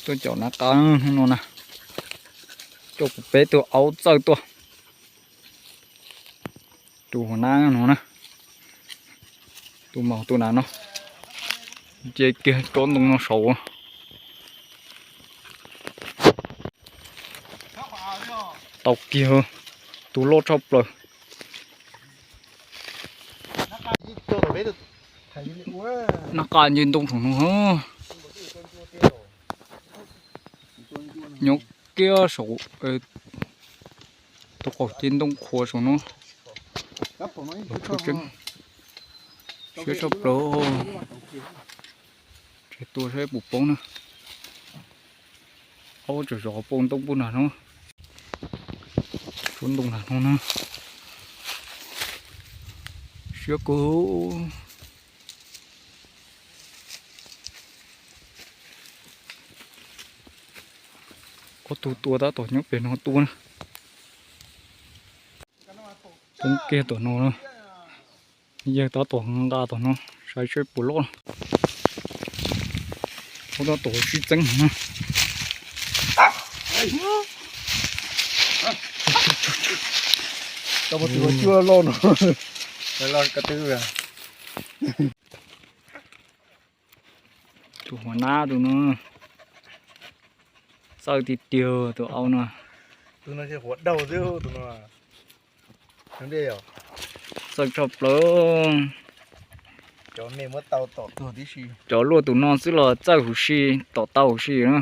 Tuaj caum nab qa hnub no na, coj kuv peb tug aub txawj tuaj. Tus hua nab no na, tus maum tus nav no, nce kiag tsob ntoo no saud. Tau kiag tus loj tshaj plaws. Nab qa nce ntoo saum no. Nyob kiag saum, tus qaum ceg ntoo qhuav saum no. Tseeb, siab tshaj plaws. Tseg tua saib puas poob na. Aub tseem zov poob ntoo puag nram no. Tsob ntoo nram no na. Siab kawg. Ob tug tua tab tom nyob pem no tua na. Poob kiag tom no na. Yawg tab tom nqa tom no saib seb puas loj. Tab tom sib txeeb na. Tus hua nab tus no, txawj tiag tiag tus aub no. Txawj tshaj plaws. Cov luaj tus no xwb los txawj huv si, tom tau huv si na.